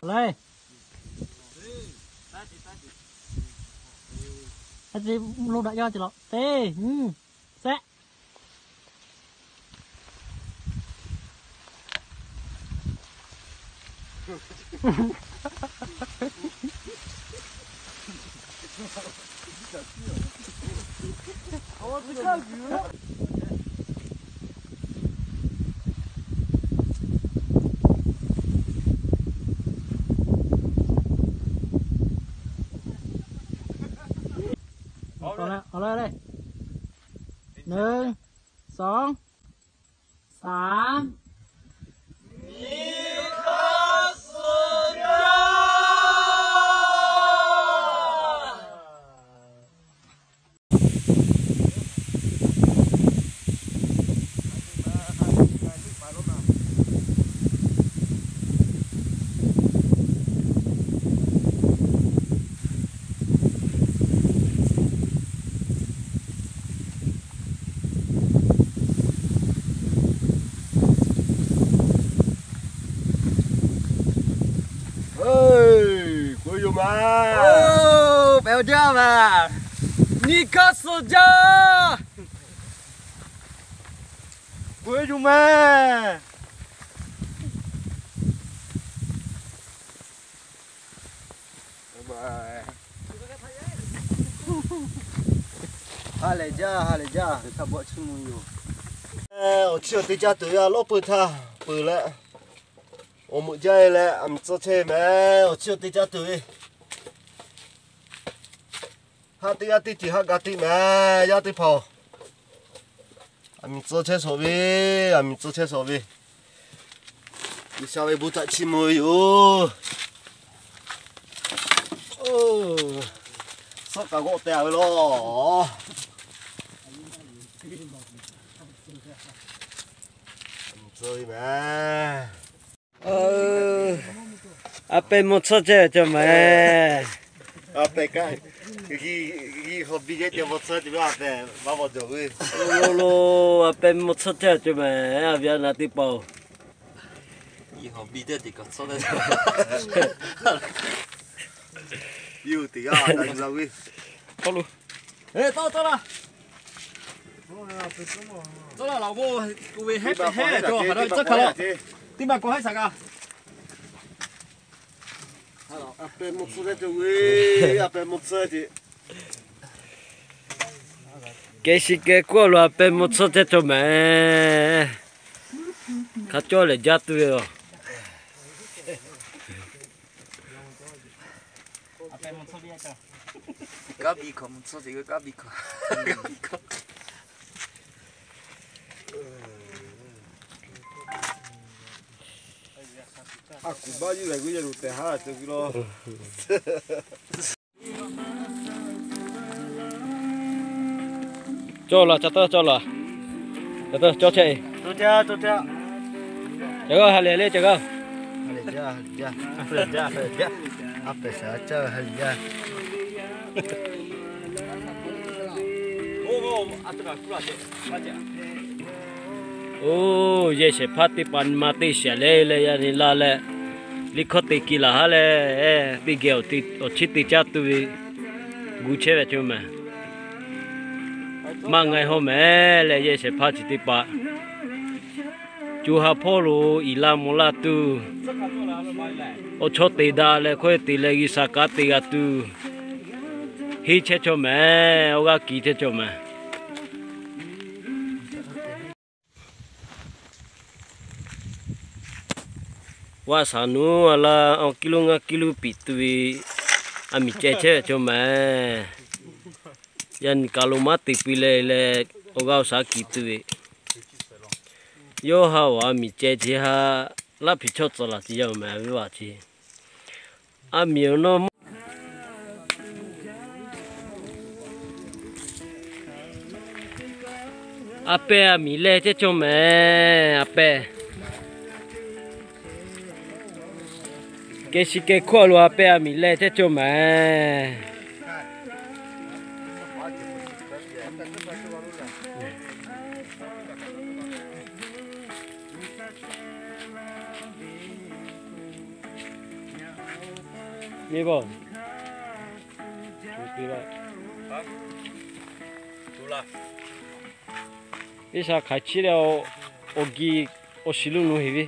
Leh, a tcuh lo daꞈ yaˇ ce lawꞈ teˇ nyi sehˆ. Awˬ laˇ leh, หนึ่ง สอง สาม Ơi, k'oˆ yoˬ ma. Ô, pehˬ jaˇ ma. Nyi hk'aˇ suh jaˇ. K'oˆ yoˬ ma. Ha lehˬ jaˇ, ha lehˬ jaˇ, hk'a bawˆ chiˇ mvuh yoˬ. Awˬ chi awˬ te caˇ tuˬ ve a lawˉ peuˬ htaˇ peuˬ leh, awˬ meuꞈ jaˇ e leh aˬ miˍ tcuh chehˇ mehˍ. Awˬ chi awˬ te caˇ tuˬ ve haˆ teˇ g'aˇ teˇ ceuˬ haˆ ga teˇ mehˍ. Yaˇ teˇ hpaˍ-oˬ, aˬ miˍ tcuh chehˇ shawˍ ve, aˬ miˍ tcuh chehˇ shawˍ ve, G'uiˬsha ve bon htaꞈ chiˇ mvuh ve yoˬ. Suhˉ k'aꞈ g'awˆ teh a ve law. Tcuh ve mehˍ. A pehˬ mvuh tsuhˇ cehˇ cawˬ mehˍ. A pehˬ kaꞈ, g'aˇ hui biˇ jehˇ ceh mvuh tsuhˇ ceh ve a pehˬ maˇ bawˬ jawˬ ve. Lo lo, a pehˬ mvuh tsuhˇ cehˇ cawˬ mehˍ. A viˉ a naˍ teˇ hpaˍ-oˬ, g'aˇ hui biˇ jehˇ ceh kaꞈ tsuhˇ yuˬ teˇ g'aˇ daꞈ yuˬ la ve. Tawˇ lo, tawˇ laˇ, tawˇ laˇ laꞈ g'awˇ, k'oˆ ve hehˉ pehˉ hehˉ cawˬ, haˍ daꞈ ve tcuhˉ hkanˍ laˇ. Teˇ maˬ k'awꞈ haiˉ shaˍ g'a. A pehˬ mvuh tsuhˇ cehˇ cawˬ ve, a pehˬ mvuh tsuhˇ cehˇ. Kehˬ shiˍ kehˬ hkuˇ a lo a pehˬ mvuh tsuhˇ cehˇ cawˬ mehˍ. Hk'a cawˇ lehˬ jaˇ tuˬ ve yoˬ. Kaˉ biˇ hkawꞈ mvuh tsuhˇ cehˇ ve, kaˉ biˇ hkawꞈ. A kuˬ baˆ yuˬ lehˬ g'uˇ yehˬ lo tehˬ haˉ cawˬ ve law. Cawˇ laˬ, ca taˇ cawˇ laˬ. Ca taˇ cawˇ chehˇ e. Ca g'aˇ ha lehˬ le, ca g'aˇ. Oˇ, yehˬ shehˍ hpaˇ teˇ hpaˍ nyi ma teˇ shiˍ leh leh yaˇ nyi laˇ leh, liˇ hkawˇ te kiˬ laˬ haˉ leh, teˇ geh awˬ chiˉ te caˇ tuˬ ve gu chehˇ ve cawˬ mehˍ. Maˇ ngaˬ hui mehˍ leh yehˬ shehˍ hpaˇ chi teˇ hpaˍ co ha hpawˇ lo iˍ laˇ mvuh laˇ tuˬ, awˬ chawˇ te daꞈ leh hkawˇ te leh G'uiˬsha kanˉ te g'a tuˬ, henˇ chehˇ cawˬ mehˍ. Awˬ g'aˇ kiˬ chehˇ cawˬ mehˍ. Vaˆ shaˍ nuˉ a laˇ awˬ kiˇ lonˉ ngaˇ kiˇ lonˉ piˍ tuˬ ve, aˬ miˍ ceh chehˇ ve cawˬ mehˍ. Yaˇ nyi kaˬ lo maˇ te piˇ leh leh, awˬ g'aˇ awˬ shaˉ kiˬ tuˬ ve, yawˇ ha aˬ miˍ ceh chi ha laˇ hpiˍ chawˇ tcuh laˬ ce yaˇ mehˍ ve vaˬ ce. Aˬ miˍ awˬ nawˇ maˇ, a pehˬ aˬ miˍ leh chehˇ cawˬ mehˍ. A pehˬ kehˬ shiˍ kehˬ hkuˇ a lo a pehˬ aˬ miˍ leh chehˇ cawˬ mehˍ. Iˉ sha hk'aiˍ chiˉ leh, awˬ gi awˬ shiˍ lo nu heˍ ve.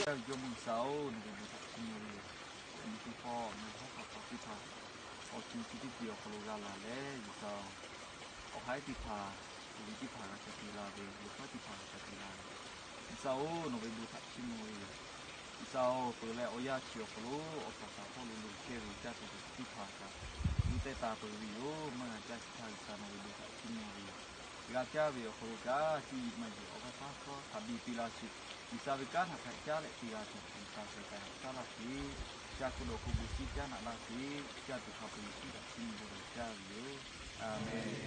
Yawˇ ve G'uiˬsha-oˬ, nawˬ ve bon htaꞈ chiˇ mvuh ve yoˬ. Yaꞈ nyi teˇ pawˆ nawˬ ve haˉ hk'aw hk'aw teˇ hpaˍ awˬ to chi teˇ ceuˬ awˬ hk'aw lo g'a laˬ leh, G'uiˬsha-oˬ, awˬ haˉ teˇ hpaˍ, awˬ viˉ teˇ hpaˍ g'a ca te la ve, awˬ hkawˇ teˇ hpaˍ g'a ca te la ve, G'uiˬsha-oˬ, nawˬ ve bon htaꞈ chiˇ mvuh ve yoˬ. G'uiˬsha-oˬ, peuˬ leh awˬ yanˇ chi awˬ hk'aw lo awˬ hkaw htaꞈ hpawˇ lo lo chehˇ ve caˇ tuˬ teˇ hpaˍ kaꞈ, nyi teˇ taˍ peuˬ ve yoˬ. Maˇ g'a caˇ chi htaˇ G'uiˬsha nawˬ ve bon htaꞈ chiˇ mvuh ve yoˬ. G'a caˇ ve awˬ hk'aw lo kaꞈ, cuˇ yiˍ maˇ yiˍ awˬ g'aˇ hk'aˇ hkawˇ hk'a biˇ piˇ laˇ sheˍ. G'uiˬsha ve kanˉ htaꞈ hk'a caˉ leh te g'a tuˬ, G'uiˬsha hk'a gaˬ htaꞈ caˉ laˇ sheˍ. G'uiˬsha hk'oˆ lo awˬ hk'aw lo bon shinˉ caˉ naꞈ laˇ sheˍ. Caˇ tuˬ hk'a peu-eˬ Yeˍsuˆ htaꞈ chiˇ mvuh ve htaꞈ caˇ ve yoˬ. Aˍmenˍ.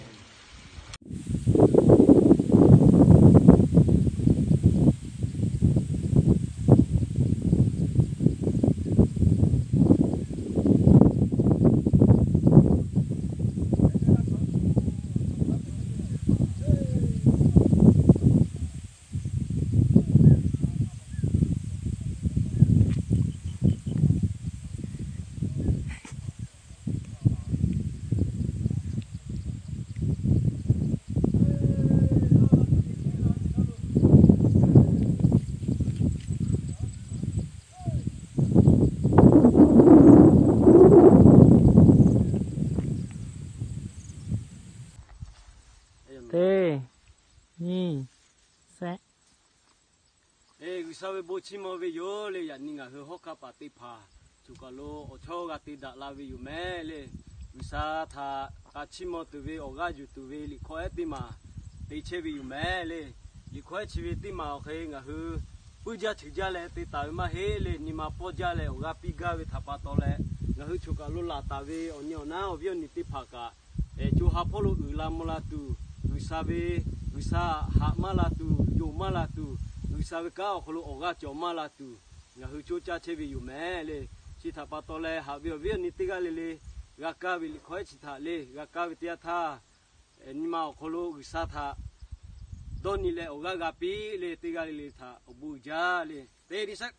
Teˇ, nyiˇ, shehˆ. Eˬ, G'uiˬsha ve bon chiˇ mvuh ve yoˬ le. Yaꞈ nyi ngaˬ hui hawˉ hk'aˆ paˍ teˇ hpaˍ choˬ kaˬ lo awˬ chawˇ g'a te daꞈ la ve yoˬ mehˍ le. G'uiˬsha htaꞈ k'a chiˇ mvuh tuˬ ve awˬ g'aˇ yuˬ tuˬ ve liꞈ hkawˇ ehˉ teˇ maˬ te chehˇ ve yoˬ mehˍ le. Liꞈ hkawˇ ehˉ chi ve teˇ maˬ awˬ hk'e ngaˬ hui puiˉ jaˇ cheuˬ jaˇ leh te taˍ ve maˇ heˆ le. Nyi ma pawˇ jaˇ leh awˬ g'aˇ piˇ gaˇ ve htaꞈ pa taw leh, ngaˬ hui choˬ kaˬ lo laˬ taˍ ve awˬ nyi awˬ naˉ awˬ viˉ awˬ nyi teˇ hpaˍ kaꞈ, eˬ, co ha hpawˇ lo uiˍ la mvuh la tuˬ, G'uiˬsha ve, G'uiˬsha haꞈ maˇ la tuˬ, yonˍ maˇ la tuˬ, G'uiˬsha ve kanˉ awˬ hk'aw lo awˬ g'aˇ cawˬ maˇ la tuˬ, ngaˬ hui coˇ caˇ chehˇ ve yoˬ mehˍ le. Chi htaꞈ pa taw leh, haꞈ ve awˬ viˉ awˬ nyi teˇ g'aˇ le le g'a kaˇ ve liꞈ hkawˇ ehˉ chi htaꞈ le g'a kaˇ ve teˇ yanˇ htaˇ, nyi ma awˬ hk'aw lo G'uiˬsha htaꞈ dawˇ nyi leh awˬ g'aˇ g'a piˇ le. Teˇ g'aˇ le le htaꞈ awˬ bon uiˍ jaˇ le. Teˇ nyi sheˆ.